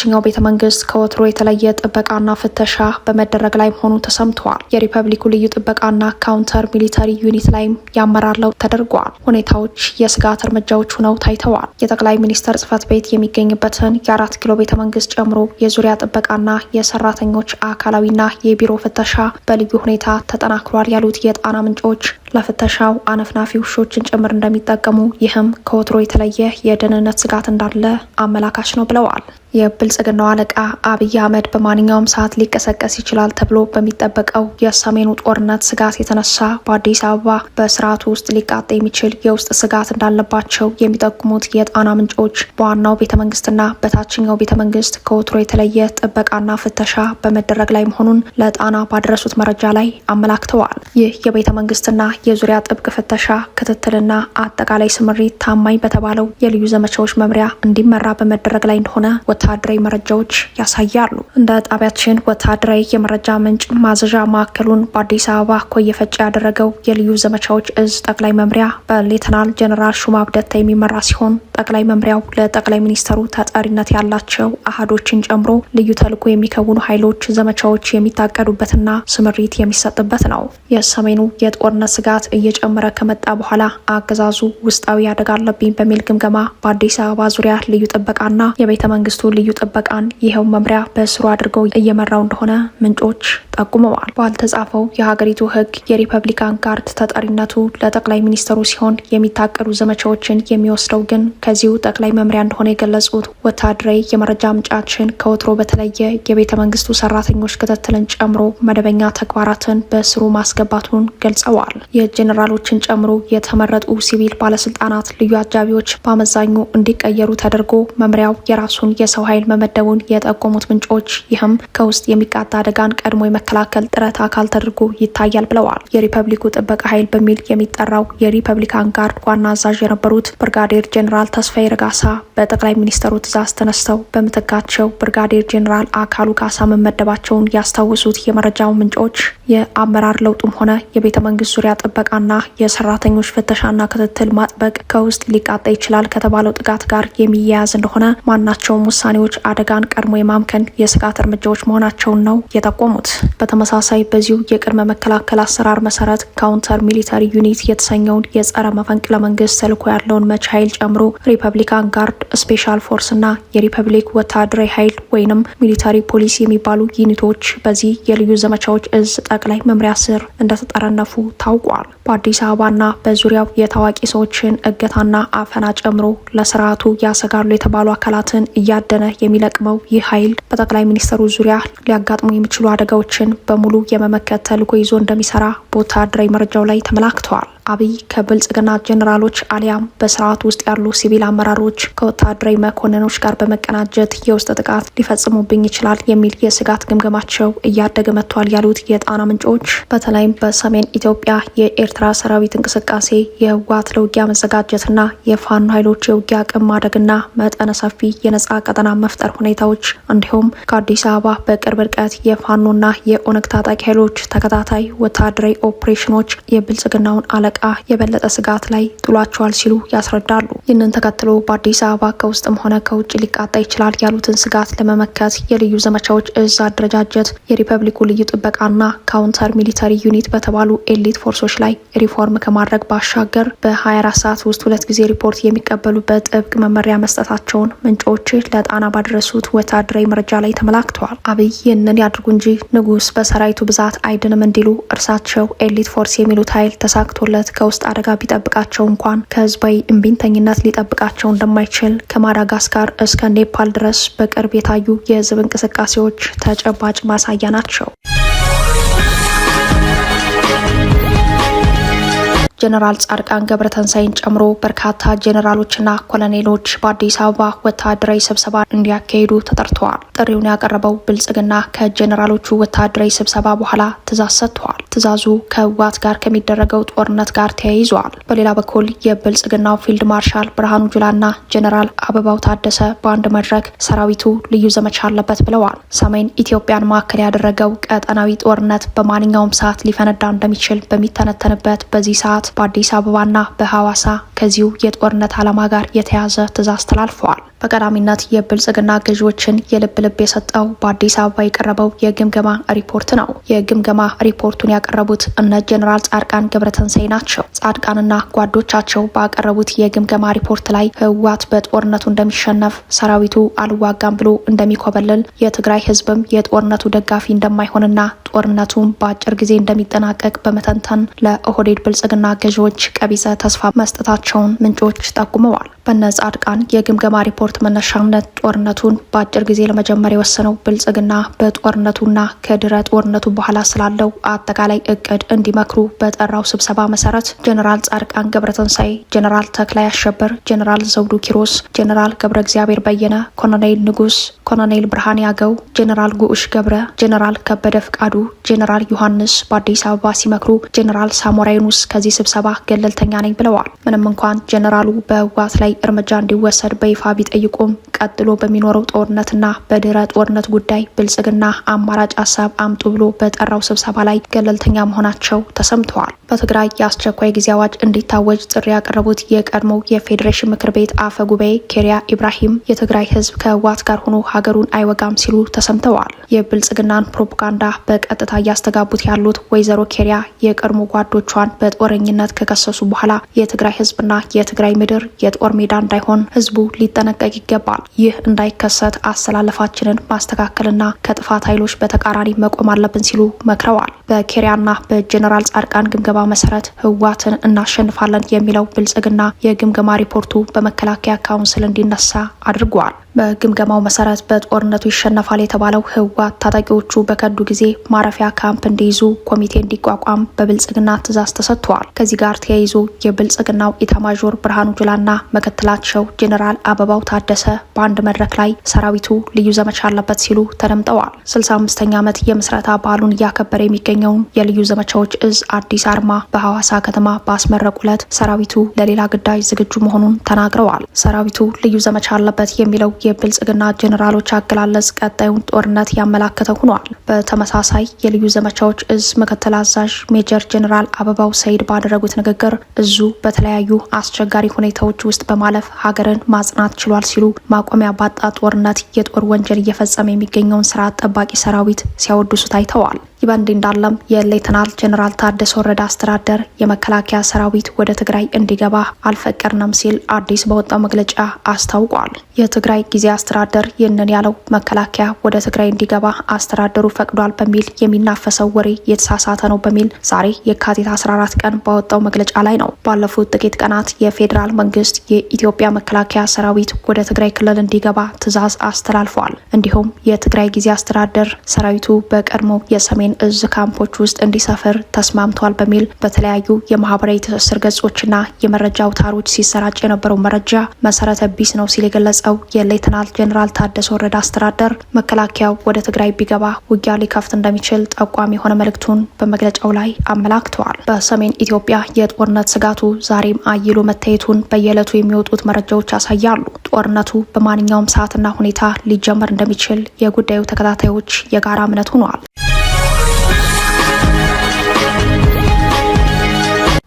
በታችኛው ቤተ መንግስት ከወትሮ የተለየ ጥበቃና ፍተሻ በመደረግ ላይ መሆኑ ተሰምተዋል። የሪፐብሊኩ ልዩ ጥበቃና counter military unit ላይም የአመራር ለውጥ ተደርጓል። ሁኔታዎች የስጋት እርምጃዎች ሆነው ታይተዋል። የጠቅላይ ሚኒስትር ጽህፈት ቤት የሚገኝበትን የ4 ኪሎ ቤተ መንግስት ጨምሮ የዙሪያ ጥበቃና የሰራተኞች አካላዊና የቢሮ ፍተሻ በልዩ ሁኔታ ተጠናክሯል ያሉት የጣና ምንጮች ለፍተሻው አነፍናፊ ውሾችን ጭምር እንደሚጠቀሙ፣ ይህም ከወትሮ የተለየ የደህንነት ስጋት እንዳለ አመላካች ነው ብለዋል። የብልጽግናው አለቃ አብይ አህመድ በማንኛውም ሰዓት ሊቀሰቀስ ይችላል ተብሎ በሚጠበቀው የሰሜኑ ጦርነት ስጋት የተነሳ በአዲስ አበባ በስርዓቱ ውስጥ ሊቃጣ የሚችል የውስጥ ስጋት እንዳለባቸው የሚጠቁሙት የጣና ምንጮች በዋናው ቤተ መንግስትና በታችኛው ቤተ መንግስት ከወትሮ የተለየ ጥበቃና ፍተሻ በመደረግ ላይ መሆኑን ለጣና ባደረሱት መረጃ ላይ አመላክተዋል። ይህ የቤተ መንግስትና የዙሪያ ጥብቅ ፍተሻ፣ ክትትልና አጠቃላይ ስምሪት ታማኝ በተባለው የልዩ ዘመቻዎች መምሪያ እንዲመራ በመደረግ ላይ እንደሆነ ወታደራዊ መረጃዎች ያሳያሉ። እንደ ጣቢያችን ወታደራዊ የመረጃ ምንጭ ማዘዣ ማዕከሉን በአዲስ አበባ ኮዬ ፈጬ ያደረገው የልዩ ዘመቻዎች እዝ ጠቅላይ መምሪያ በሌተናል ጀነራል ሹማ አብደታ የሚመራ ሲሆን፣ ጠቅላይ መምሪያው ለጠቅላይ ሚኒስተሩ ተጠሪነት ያላቸው አሃዶችን ጨምሮ ልዩ ተልዕኮ የሚከውኑ ኃይሎች ዘመቻዎች የሚታቀዱበትና ስምሪት የሚሰጥበት ነው። የሰሜኑ የጦርነት ስጋት እየጨመረ ከመጣ በኋላ አገዛዙ ውስጣዊ አደጋ አለብኝ በሚል ግምገማ በአዲስ አበባ ዙሪያ ልዩ ጥበቃና የቤተ መንግስቱ ልዩ ጥበቃን ይኸው መምሪያ በስሩ አድርገው እየመራው እንደሆነ ምንጮች ጠቁመዋል። ባልተጻፈው የሀገሪቱ ሕግ የ Republican Guard ተጠሪነቱ ለጠቅላይ ሚኒስትሩ ሲሆን፣ የሚታቀዱ ዘመቻዎችን የሚወስደው ግን ከዚሁ ጠቅላይ መምሪያ እንደሆነ የገለጹት ወታደራዊ የመረጃ ምንጫችን ከወትሮ በተለየ የቤተ መንግስቱ ሰራተኞች ክትትልን ጨምሮ መደበኛ ተግባራትን በስሩ ማስገባቱን ገልጸዋል። የጄኔራሎችን ጨምሮ የተመረጡ ሲቪል ባለስልጣናት ልዩ አጃቢዎች በአመዛኙ እንዲቀየሩ ተደርጎ መምሪያው የራሱን የሰው ኃይል መመደቡን የጠቆሙት ምንጮች ይህም ከውስጥ የሚቃጣ አደጋን ቀድሞ የመከላከል ጥረት አካል ተደርጎ ይታያል ብለዋል። የሪፐብሊኩ ጥበቃ ኃይል በሚል የሚጠራው የ Republican Guard ዋና አዛዥ የነበሩት ብርጋዴር ጄኔራል ተስፋዬ ረጋሳ በጠቅላይ ሚኒስትሩ ትዕዛዝ ተነስተው በምትካቸው ብርጋዴር ጄኔራል አካሉ ካሳ መመደባቸውን ያስታወሱት የመረጃው ምንጮች የአመራር ለውጡም ሆነ የቤተ መንግስት ዙሪያ ጥበቃና የሰራተኞች ፍተሻና ክትትል ማጥበቅ ከውስጥ ሊቃጣ ይችላል ከተባለው ጥቃት ጋር የሚያያዝ እንደሆነ፣ ማናቸውም ውሳኔዎች አደጋን ቀድሞ የማምከን የስጋት እርምጃዎች መሆናቸውን ነው የጠቆሙት። በተመሳሳይ በዚሁ የቅድመ መከላከል አሰራር መሰረት counter military unit የተሰኘውን የጸረ መፈንቅለ መንግስት ተልዕኮ ያለውን መቺ ኃይል ጨምሮ Republican Guard፣ Special Force እና የሪፐብሊክ ወታደራዊ ኃይል ወይንም military police የሚባሉ unit ኦች በዚህ የልዩ ዘመቻዎች እዝ ጠቅላይ መምሪያ ስር እንደተጠረነፉ ታውቋል። በአዲስ አበባና በዙሪያው የታዋቂ ሰዎችን እገታና አፈና ጨምሮ ለስርዓቱ ያሰጋሉ የተባሉ አካላትን እያደነ የሚለቅመው ይህ ኃይል በጠቅላይ ሚኒስትሩ ዙሪያ ሊያጋጥሙ የሚችሉ አደጋዎችን በሙሉ የመመከት ተልዕኮ ይዞ እንደሚሰራ በወታደራዊ መረጃው ላይ ተመላክተዋል። አብይ ከብልጽግና ጀኔራሎች አሊያም በስርዓት ውስጥ ያሉ ሲቪል አመራሮች ከወታደራዊ መኮንኖች ጋር በመቀናጀት የውስጥ ጥቃት ሊፈጽሙብኝ ይችላል የሚል የስጋት ግምገማቸው እያደገ መጥቷል ያሉት የጣና ምንጮች፣ በተለይም በሰሜን ኢትዮጵያ የኤርትራ ሰራዊት እንቅስቃሴ፣ የህወሓት ለውጊያ መዘጋጀትና የፋኖ ኃይሎች የውጊያ አቅም ማደግና መጠነ ሰፊ የነጻ ቀጠና መፍጠር ሁኔታዎች፣ እንዲሁም ከአዲስ አበባ በቅርብ ርቀት የፋኖና የኦነግ ታጣቂ ኃይሎች ተከታታይ ወታደራዊ ኦፕሬሽኖች የብልጽግናውን አለቃ የበለጠ ስጋት ላይ ጥሏቸዋል ሲሉ ያስረዳሉ። ይህንን ተከትሎ በአዲስ አበባ ከውስጥም ሆነ ከውጭ ሊቃጣ ይችላል ያሉትን ስጋት ለመመከት የልዩ ዘመቻዎች እዝ አደረጃጀት፣ የሪፐብሊኩ ልዩ ጥበቃና counter military unit በተባሉ elite force ኦች ላይ ሪፎርም ከማድረግ ባሻገር በ24 ሰዓት ውስጥ ሁለት ጊዜ ሪፖርት የሚቀበሉበት ጥብቅ መመሪያ መስጠታቸውን ምንጮች ለጣና ባደረሱት ወታደራዊ መረጃ ላይ ተመላክተዋል። አብይ ይህንን ያድርጉ እንጂ ንጉስ በሰራዊቱ ብዛት አይድንም እንዲሉ እርሳቸው elite force የሚሉት ኃይል ተሳክቶለት ከውስጥ አደጋ ቢጠብቃቸው እንኳን ከህዝባዊ እምቢተኝነት ሊጠብቃቸው እንደማይችል ከማዳጋስካር እስከ ኔፓል ድረስ በቅርብ የታዩ የህዝብ እንቅስቃሴዎች ተጨባጭ ማሳያ ናቸው። ጀነራል ጻድቃን ገብረተንሳይን ጨምሮ በርካታ ጀነራሎችና ኮሎኔሎች በአዲስ አበባ ወታደራዊ ስብሰባ እንዲያካሂዱ ተጠርተዋል። ጥሪውን ያቀረበው ብልጽግና ከጀነራሎቹ ወታደራዊ ስብሰባ በኋላ ትዕዛዝ ሰጥተዋል። ትዕዛዙ ከህወሓት ጋር ከሚደረገው ጦርነት ጋር ተያይዟል። በሌላ በኩል የብልጽግናው ፊልድ ማርሻል ብርሃኑ ጁላና ጀነራል አበባው ታደሰ በአንድ መድረክ ሰራዊቱ ልዩ ዘመቻ አለበት ብለዋል። ሰሜን ኢትዮጵያን ማዕከል ያደረገው ቀጠናዊ ጦርነት በማንኛውም ሰዓት ሊፈነዳ እንደሚችል በሚተነተንበት በዚህ ሰዓት በአዲስ አበባና በሐዋሳ ከዚሁ የጦርነት ዓላማ ጋር የተያዘ ትዕዛዝ ተላልፈዋል። በቀዳሚነት የብልጽግና ገዢዎችን የልብ ልብ የሰጠው በአዲስ አበባ የቀረበው የግምገማ ሪፖርት ነው። የግምገማ ሪፖርቱን ያቀረቡት እነ ጀኔራል ጻድቃን ገብረትንሳኤ ናቸው። ጻድቃንና ጓዶቻቸው ባቀረቡት የግምገማ ሪፖርት ላይ ህወሓት በጦርነቱ እንደሚሸነፍ፣ ሰራዊቱ አልዋጋም ብሎ እንደሚኮበልል፣ የትግራይ ህዝብም የጦርነቱ ደጋፊ እንደማይሆንና ጦርነቱም በአጭር ጊዜ እንደሚጠናቀቅ በመተንተን ለኦህዴድ ብልጽግና ገዢዎች ቀቢጸ ተስፋ መስጠታቸውን ምንጮች ጠቁመዋል። በነ ጻድቃን የግምገማ ሪፖርት መነሻነት ጦርነቱን በአጭር ጊዜ ለመጀመር የወሰነው ብልጽግና በጦርነቱና ከድረ ጦርነቱ በኋላ ስላለው አጠቃላይ እቅድ እንዲመክሩ በጠራው ስብሰባ መሰረት ጀኔራል ጻድቃን ገብረትንሳኤ፣ ጀኔራል ተክላይ አሸበር፣ ጀኔራል ዘውዱ ኪሮስ፣ ጀኔራል ገብረ እግዚአብሔር በየነ፣ ኮሎኔል ንጉስ፣ ኮሎኔል ብርሃን ያገው፣ ጀኔራል ጉዑሽ ገብረ፣ ጀኔራል ከበደ ፍቃዱ፣ ጀኔራል ዮሐንስ በአዲስ አበባ ሲመክሩ ጀኔራል ሳሞራ የኑስ ከዚህ ስብሰባ ገለልተኛ ነኝ ብለዋል። ምንም እንኳን ጀኔራሉ በህወሓት ላይ እርምጃ እንዲወሰድ በይፋ ቢጠይቁም ቀጥሎ በሚኖረው ጦርነትና በድህረ ጦርነት ጉዳይ ብልጽግና አማራጭ ሀሳብ አምጡ ብሎ በጠራው ስብሰባ ላይ ገለልተኛ መሆናቸው ተሰምተዋል። በትግራይ የአስቸኳይ ጊዜ አዋጅ እንዲታወጅ ጥሪ ያቀረቡት የቀድሞው የፌዴሬሽን ምክር ቤት አፈ ጉባኤ ኬሪያ ኢብራሂም የትግራይ ህዝብ ከህወሓት ጋር ሆኖ ሀገሩን አይወጋም ሲሉ ተሰምተዋል። የብልጽግናን ፕሮፓጋንዳ በቀጥታ እያስተጋቡት ያሉት ወይዘሮ ኬሪያ የቀድሞ ጓዶቿን በጦረኝነት ከከሰሱ በኋላ የትግራይ ህዝብና የትግራይ ምድር የጦር ሜዳ እንዳይሆን ህዝቡ ሊጠነቀቅ ይገባል። ይህ እንዳይከሰት አሰላለፋችንን ማስተካከልና ከጥፋት ኃይሎች በተቃራኒ መቆም አለብን ሲሉ መክረዋል። በኬሪያና በጀኔራል ጻድቃን ግምገማ መሰረት ህወሓትን እናሸንፋለን የሚለው ብልጽግና የግምገማ ሪፖርቱ በመከላከያ council እንዲነሳ አድርጓል። በግምገማው መሰረት በጦርነቱ ይሸነፋል የተባለው ህወሓት ታጣቂዎቹ በከዱ ጊዜ ማረፊያ ካምፕ እንዲይዙ ኮሚቴ እንዲቋቋም በብልጽግና ትዕዛዝ ተሰጥቷል። ከዚህ ጋር ተያይዞ የብልጽግናው ኢታማዦር ብርሃኑ ጁላና ምክትላቸው ጄኔራል አበባው ታደሰ በአንድ መድረክ ላይ ሰራዊቱ ልዩ ዘመቻ አለበት ሲሉ ተደምጠዋል። 65ኛ ዓመት የምስረታ በዓሉን እያከበረ የሚገኘውን የልዩ ዘመቻዎች እዝ አዲስ አርማ በሐዋሳ ከተማ ባስመረቁ ዕለት ሰራዊቱ ለሌላ ግዳጅ ዝግጁ መሆኑን ተናግረዋል። ሰራዊቱ ልዩ ዘመቻ አለበት የሚለው የብልጽግና ጄኔራሎች አገላለጽ ቀጣዩን ጦርነት ያመላከተ ሆኗል። በተመሳሳይ የልዩ ዘመቻዎች እዝ ምክትል አዛዥ ሜጀር ጄኔራል አበባው ሰይድ ባደረጉት ንግግር እዙ በተለያዩ አስቸጋሪ ሁኔታዎች ውስጥ በማለፍ ሀገርን ማጽናት ችሏል ሲሉ ማቆሚያ ባጣ ጦርነት የጦር ወንጀል እየፈጸመ የሚገኘውን ስርዓት ጠባቂ ሰራዊት ሲያወድሱ ታይተዋል። ይህ በእንዲህ እንዳለም የሌተናል ጄኔራል ታደሰ ወረደ አስተዳደር የመከላከያ ሰራዊት ወደ ትግራይ እንዲገባ አልፈቀድንም ሲል አዲስ በወጣው መግለጫ አስታውቋል። የትግራይ ጊዜ አስተዳደር ይህንን ያለው መከላከያ ወደ ትግራይ እንዲገባ አስተዳደሩ ፈቅዷል በሚል የሚናፈሰው ወሬ የተሳሳተ ነው በሚል ዛሬ የካቲት 14 ቀን ባወጣው መግለጫ ላይ ነው። ባለፉት ጥቂት ቀናት የፌዴራል መንግስት የኢትዮጵያ መከላከያ ሰራዊት ወደ ትግራይ ክልል እንዲገባ ትዕዛዝ አስተላልፏል። እንዲሁም የትግራይ ጊዜ አስተዳደር ሰራዊቱ በቀድሞ የሰሜን እዝ ካምፖች ውስጥ እንዲሰፍር ተስማምቷል በሚል በተለያዩ የማህበራዊ ትስስር ገጾችና የመረጃ አውታሮች ሲሰራጭ የነበረው መረጃ መሰረተ ቢስ ነው ሲል የገለጸው የሌተናል ጄኔራል ታደሰ ወረደ አስተዳደር መከላከያው ወደ ትግራይ ቢገባ ውጊያ ሊከፍት እንደሚችል ጠቋሚ የሆነ መልእክቱን በመግለጫው ላይ አመላክተዋል። በሰሜን ኢትዮጵያ የጦርነት ስጋቱ ዛሬም አይሎ መታየቱን በየዕለቱ የሚወጡት መረጃዎች ያሳያሉ። ጦርነቱ በማንኛውም ሰዓትና ሁኔታ ሊጀመር እንደሚችል የጉዳዩ ተከታታዮች የጋራ እምነት ሆኗል።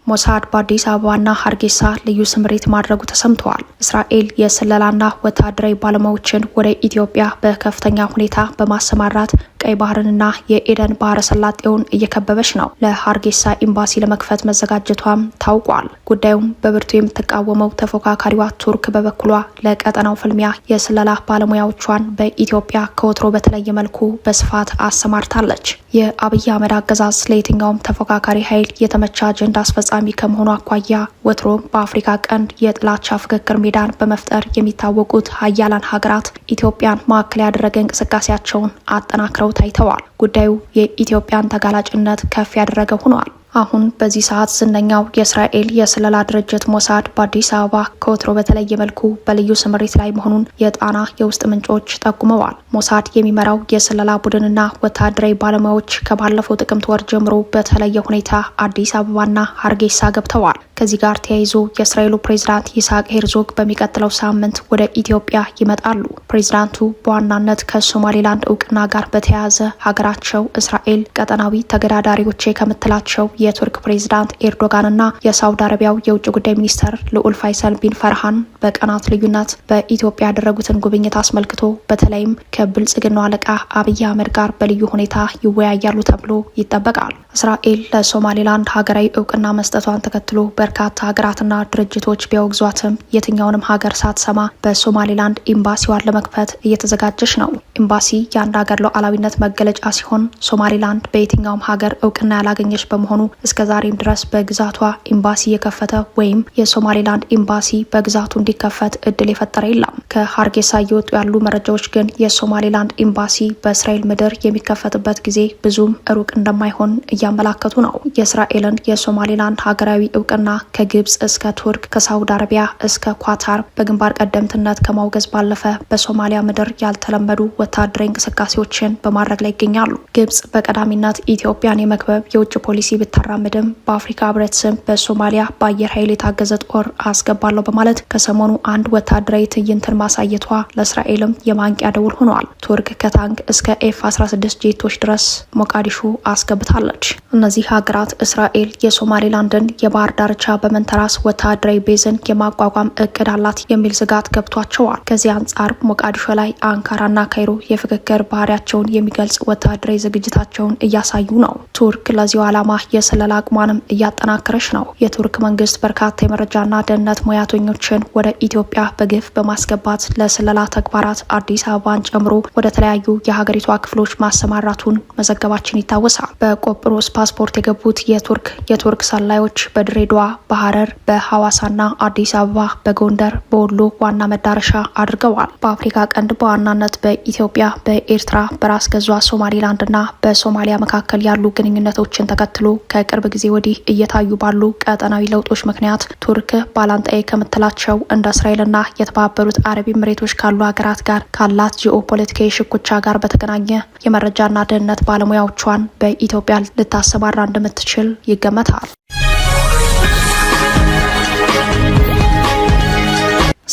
ሞሳድ በአዲስ አበባና ሀርጌሳ ልዩ ስምሪት ማድረጉ ተሰምተዋል። እስራኤል የስለላና ወታደራዊ ባለሙያዎችን ወደ ኢትዮጵያ በከፍተኛ ሁኔታ በማሰማራት ቀይ ባህርንና የኤደን ባህረ ሰላጤውን እየከበበች ነው። ለሀርጌሳ ኤምባሲ ለመክፈት መዘጋጀቷም ታውቋል። ጉዳዩን በብርቱ የምትቃወመው ተፎካካሪዋ ቱርክ በበኩሏ ለቀጠናው ፍልሚያ የስለላ ባለሙያዎቿን በኢትዮጵያ ከወትሮ በተለየ መልኩ በስፋት አሰማርታለች። የአብይ አህመድ አገዛዝ ለየትኛውም ተፎካካሪ ኃይል የተመቸ አጀንዳ አስፈጻሚ ከመሆኑ አኳያ ወትሮም በአፍሪካ ቀንድ የጥላቻ ፍክክር ሜዳን በመፍጠር የሚታወቁት ሀያላን ሀገራት ኢትዮጵያን ማዕከል ያደረገ እንቅስቃሴያቸውን አጠናክረው ታይተዋል። ጉዳዩ የኢትዮጵያን ተጋላጭነት ከፍ ያደረገ ሆኗል። አሁን በዚህ ሰዓት ዝነኛው የእስራኤል የስለላ ድርጅት ሞሳድ በአዲስ አበባ ከወትሮ በተለየ መልኩ በልዩ ስምሪት ላይ መሆኑን የጣና የውስጥ ምንጮች ጠቁመዋል። ሞሳድ የሚመራው የስለላ ቡድንና ወታደራዊ ባለሙያዎች ከባለፈው ጥቅምት ወር ጀምሮ በተለየ ሁኔታ አዲስ አበባና ሀርጌሳ ገብተዋል። ከዚህ ጋር ተያይዞ የእስራኤሉ ፕሬዝዳንት ይስሐቅ ሄርዞግ በሚቀጥለው ሳምንት ወደ ኢትዮጵያ ይመጣሉ። ፕሬዝዳንቱ በዋናነት ከሶማሌላንድ እውቅና ጋር በተያያዘ ሀገራቸው እስራኤል ቀጠናዊ ተገዳዳሪዎቼ ከምትላቸው የቱርክ ፕሬዚዳንት ኤርዶጋንና የሳውዲ አረቢያው የውጭ ጉዳይ ሚኒስተር ልዑል ፋይሰል ቢን ፈርሃን በቀናት ልዩነት በኢትዮጵያ ያደረጉትን ጉብኝት አስመልክቶ በተለይም ከብልጽግናው አለቃ አብይ አህመድ ጋር በልዩ ሁኔታ ይወያያሉ ተብሎ ይጠበቃል። እስራኤል ለሶማሌላንድ ሀገራዊ እውቅና መስጠቷን ተከትሎ በርካታ ሀገራትና ድርጅቶች ቢያወግዟትም የትኛውንም ሀገር ሳትሰማ በሶማሌላንድ ኤምባሲዋን ለመክፈት እየተዘጋጀች ነው። ኤምባሲ የአንድ ሀገር ሉዓላዊነት መገለጫ ሲሆን ሶማሌላንድ በየትኛውም ሀገር እውቅና ያላገኘች በመሆኑ እስከ ዛሬም ድረስ በግዛቷ ኤምባሲ የከፈተ ወይም የሶማሌላንድ ኤምባሲ በግዛቱ እንዲከፈት እድል የፈጠረ የለም። ከሀርጌሳ እየወጡ ያሉ መረጃዎች ግን የሶማሌላንድ ኤምባሲ በእስራኤል ምድር የሚከፈትበት ጊዜ ብዙም ሩቅ እንደማይሆን እያመላከቱ ነው። የእስራኤልን የሶማሌላንድ ሀገራዊ እውቅና ከግብጽ እስከ ቱርክ፣ ከሳውዲ አረቢያ እስከ ኳታር በግንባር ቀደምትነት ከማውገዝ ባለፈ በሶማሊያ ምድር ያልተለመዱ ወታደራዊ እንቅስቃሴዎችን በማድረግ ላይ ይገኛሉ። ግብጽ በቀዳሚነት ኢትዮጵያን የመክበብ የውጭ ፖሊሲ ብታራምድም በአፍሪካ ሕብረት ስም በሶማሊያ በአየር ኃይል የታገዘ ጦር አስገባለሁ በማለት ከሰሞኑ አንድ ወታደራዊ ትዕይንትን ማሳየቷ ለእስራኤልም የማንቂያ ደውል ሆኗል። ቱርክ ከታንክ እስከ ኤፍ 16 ጄቶች ድረስ ሞቃዲሾ አስገብታለች። እነዚህ ሀገራት እስራኤል የሶማሌላንድን የባህር ዳርቻ በመንተራስ ወታደራዊ base ን የማቋቋም እቅድ አላት የሚል ስጋት ገብቷቸዋል። ከዚህ አንጻር ሞቃዲሾ ላይ አንካራና ካይሮ የፍክክር ባህሪያቸውን የሚገልጽ ወታደራዊ ዝግጅታቸውን እያሳዩ ነው። ቱርክ ለዚሁ ዓላማ የስለላ አቅሟንም እያጠናከረች ነው። የቱርክ መንግስት በርካታ የመረጃና ደህንነት ሙያተኞችን ወደ ኢትዮጵያ በግፍ በማስገባት ለስለላ ተግባራት አዲስ አበባን ጨምሮ ወደ ተለያዩ የሀገሪቷ ክፍሎች ማሰማራቱን መዘገባችን ይታወሳል። በቆጵሮስ ፓስፖርት የገቡት የቱርክ ሰላዮች በድሬዳዋ፣ በሀረር፣ በሐዋሳና አዲስ አበባ፣ በጎንደር፣ በወሎ ዋና መዳረሻ አድርገዋል። በአፍሪካ ቀንድ በዋናነት በኢትዮጵያ፣ በኤርትራ፣ በራስ ገዟ ሶማሌላንድና በሶማሊያ መካከል ያሉ ግንኙነቶችን ተከትሎ ከቅርብ ጊዜ ወዲህ እየታዩ ባሉ ቀጠናዊ ለውጦች ምክንያት ቱርክ ባላንጣዬ ከምትላቸው እንደ እስራኤልና የተባበሩት አረብ ኤሚሬቶች ካሉ ሀገራት ጋር ካላት ጂኦፖለቲካዊ ሽኩቻ ጋር በተገናኘ የመረጃና ደህንነት ባለሙያዎቿን በኢትዮጵያ ልታሰማራ እንደምትችል ይገመታል።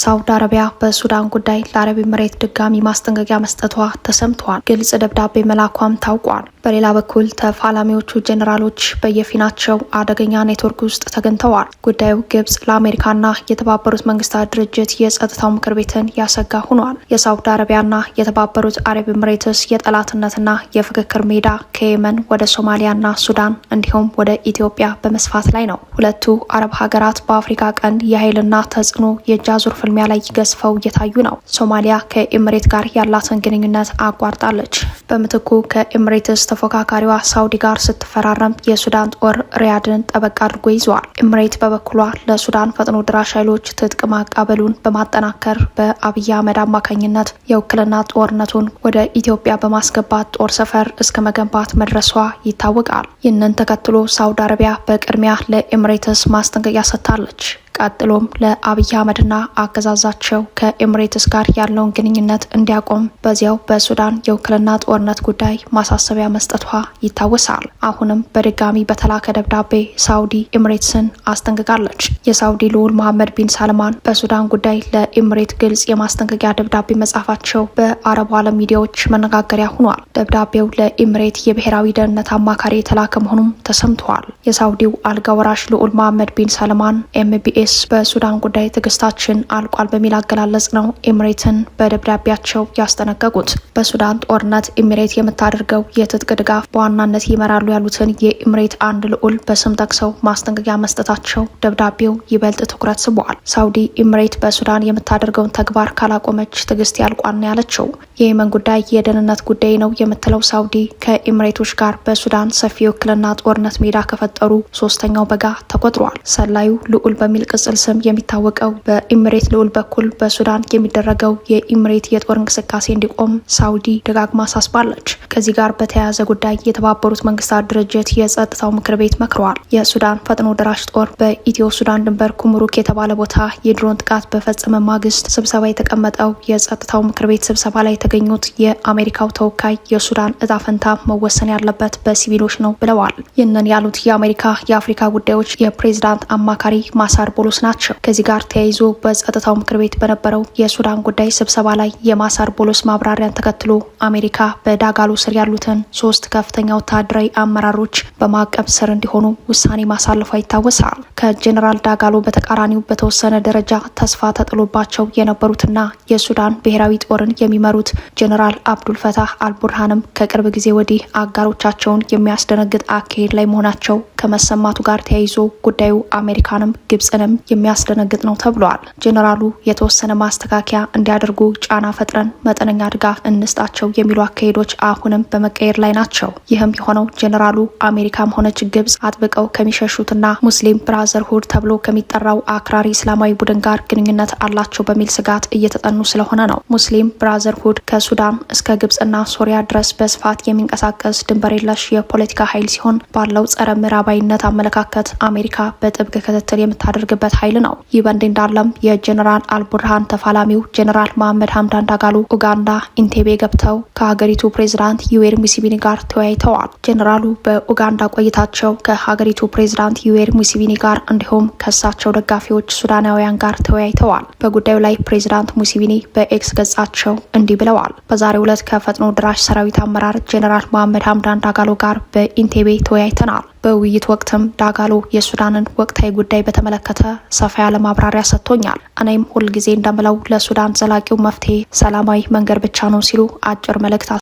ሳውዲ አረቢያ በሱዳን ጉዳይ ለአረብ ኤሚሬት ድጋሚ ማስጠንቀቂያ መስጠቷ ተሰምቷል። ግልጽ ደብዳቤ መላኳም ታውቋል። በሌላ በኩል ተፋላሚዎቹ ጄኔራሎች በየፊናቸው አደገኛ ኔትወርክ ውስጥ ተገኝተዋል። ጉዳዩ ግብጽ ለአሜሪካና የተባበሩት መንግስታት ድርጅት የጸጥታው ምክር ቤትን ያሰጋ ሆኗል። የሳውዲ አረቢያና የተባበሩት አረብ ኤሚሬትስ የጠላትነትና የፍክክር ሜዳ ከየመን ወደ ሶማሊያና ሱዳን እንዲሁም ወደ ኢትዮጵያ በመስፋት ላይ ነው። ሁለቱ አረብ ሀገራት በአፍሪካ ቀንድ የኃይልና ተጽዕኖ የእጅ አዙር ፍልሚያ ላይ ገዝፈው እየታዩ ነው። ሶማሊያ ከኤምሬት ጋር ያላትን ግንኙነት አቋርጣለች። በምትኩ ከኤምሬትስ ተፎካካሪዋ ሳውዲ ጋር ስትፈራረም የሱዳን ጦር ሪያድን ጠበቅ አድርጎ ይዘዋል። ኤምሬት በበኩሏ ለሱዳን ፈጥኖ ድራሽ ኃይሎች ትጥቅ ማቃበሉን በማጠናከር በአብይ አህመድ አማካኝነት የውክልና ጦርነቱን ወደ ኢትዮጵያ በማስገባት ጦር ሰፈር እስከ መገንባት መድረሷ ይታወቃል። ይህንን ተከትሎ ሳውዲ አረቢያ በቅድሚያ ለኤምሬትስ ማስጠንቀቂያ ሰጥታለች። ቀጥሎም ለአብይ አህመድና አገዛዛቸው ከኤምሬትስ ጋር ያለውን ግንኙነት እንዲያቆም በዚያው በሱዳን የውክልና ጦርነት ጉዳይ ማሳሰቢያ መስጠቷ ይታወሳል። አሁንም በድጋሚ በተላከ ደብዳቤ ሳውዲ ኤምሬትስን አስጠንቅቃለች። የሳውዲ ልዑል መሐመድ ቢን ሳልማን በሱዳን ጉዳይ ለኤምሬት ግልጽ የማስጠንቀቂያ ደብዳቤ መጻፋቸው በአረቡ ዓለም ሚዲያዎች መነጋገሪያ ሆኗል። ደብዳቤው ለኤምሬት የብሔራዊ ደህንነት አማካሪ የተላከ መሆኑም ተሰምተዋል። የሳውዲው አልጋ ወራሽ ልዑል መሐመድ ቢን ሳልማን ኤምቢኤስ በሱዳን ጉዳይ ትዕግስታችን አልቋል በሚል አገላለጽ ነው ኤምሬትን በደብዳቤያቸው ያስጠነቀቁት። በሱዳን ጦርነት ኤሚሬት የምታደርገው የትጥቅ ድጋፍ በዋናነት ይመራሉ ያሉትን የኤምሬት አንድ ልዑል በስም ጠቅሰው ማስጠንቀቂያ መስጠታቸው ደብዳቤው ይበልጥ ትኩረት ስቧል። ሳውዲ ኤምሬት በሱዳን የምታደርገውን ተግባር ካላቆመች ትዕግስት ያልቋል ነው ያለችው። የየመን ጉዳይ የደህንነት ጉዳይ ነው የምትለው ሳውዲ ከኤምሬቶች ጋር በሱዳን ሰፊ የውክልና ጦርነት ሜዳ ከፈጠሩ ሶስተኛው በጋ ተቆጥሯል። ሰላዩ ልዑል በሚል ቅጽል ስም የሚታወቀው በኤምሬት ልዑል በኩል በሱዳን የሚደረገው የኤምሬት የጦር እንቅስቃሴ እንዲቆም ሳውዲ ደጋግማ አሳስባለች። ከዚህ ጋር በተያያዘ ጉዳይ የተባበሩት መንግስታት ድርጅት የጸጥታው ምክር ቤት መክረዋል። የሱዳን ፈጥኖ ደራሽ ጦር በኢትዮ ሱዳን ድንበር ኩምሩክ የተባለ ቦታ የድሮን ጥቃት በፈጸመ ማግስት ስብሰባ የተቀመጠው የጸጥታው ምክር ቤት ስብሰባ ላይ የተገኙት የአሜሪካው ተወካይ የሱዳን እጣ ፈንታ መወሰን ያለበት በሲቪሎች ነው ብለዋል። ይህንን ያሉት የአሜሪካ የአፍሪካ ጉዳዮች የፕሬዝዳንት አማካሪ ማሳር ቦሎስ ናቸው። ከዚህ ጋር ተያይዞ በጸጥታው ምክር ቤት በነበረው የሱዳን ጉዳይ ስብሰባ ላይ የማሳር ቦሎስ ማብራሪያን ተከትሎ አሜሪካ በዳጋሎ ስር ያሉትን 3 ከፍተኛ ወታደራዊ አመራሮች በማዕቀብ ስር እንዲሆኑ ውሳኔ ማሳለፏ ይታወሳል። ከጄኔራል ዳጋሎ በተቃራኒው በተወሰነ ደረጃ ተስፋ ተጥሎባቸው የነበሩትና የሱዳን ብሔራዊ ጦርን የሚመሩት ጄኔራል አብዱልፈታህ አልቡርሃንም ከቅርብ ጊዜ ወዲህ አጋሮቻቸውን የሚያስደነግጥ አካሄድ ላይ መሆናቸው ከመሰማቱ ጋር ተያይዞ ጉዳዩ አሜሪካንም ግብጽንም የሚያስደነግጥ ነው ተብሏል። ጄኔራሉ የተወሰነ ማስተካከያ እንዲያደርጉ ጫና ፈጥረን መጠነኛ ድጋፍ እንስጣቸው የሚሉ አካሄዶች አሁንም በመቀየር ላይ ናቸው። ይህም የሆነው ጄኔራሉ አሜሪካም ሆነች ግብጽ አጥብቀው ከሚሸሹትና Muslim Brotherhood ተብሎ ከሚጠራው አክራሪ እስላማዊ ቡድን ጋር ግንኙነት አላቸው በሚል ስጋት እየተጠኑ ስለሆነ ነው። Muslim Brotherhood ከሱዳን እስከ ግብጽና ሶሪያ ድረስ በስፋት የሚንቀሳቀስ ድንበር የለሽ የፖለቲካ ኃይል ሲሆን ባለው ጸረ ምዕራባዊነት አመለካከት አሜሪካ በጥብቅ ክትትል የምታደርግበት ኃይል ነው። ይህ በእንዲህ እንዳለም የጄኔራል አልቡርሃን ተፋላሚው ጄኔራል መሐመድ ሀምዳን ዳጋሎ ኡጋንዳ ኢንቴቤ ገብተው ከሀገሪቱ ፕሬዚዳንት ዩዌሪ ሙሴቪኒ ጋር ተወያይተዋል። ጄኔራሉ በኡጋንዳ ቆይታቸው ከሀገሪቱ ፕሬዚዳንት ዩዌሪ ሙሴቪኒ ጋር እንዲሁም ከእሳቸው ደጋፊዎች ሱዳናውያን ጋር ተወያይተዋል። በጉዳዩ ላይ ፕሬዚዳንት ሙሴቪኒ በኤክስ ገጻቸው እንዲህ ብለዋል። በዛሬው ዕለት ከፈጥኖ ድራሽ ሰራዊት አመራር ጄኔራል መሐመድ ሀምዳን ዳጋሎ ጋር በኢንቴቤ ተወያይተናል። በውይይት ወቅትም ዳጋሎ የሱዳንን ወቅታዊ ጉዳይ በተመለከተ ሰፋ ያለ ማብራሪያ ሰጥቶኛል። እኔም ሁልጊዜ እንደምለው ለሱዳን ዘላቂው መፍትሄ ሰላማዊ መንገድ ብቻ ነው ሲሉ አጭር መልእክት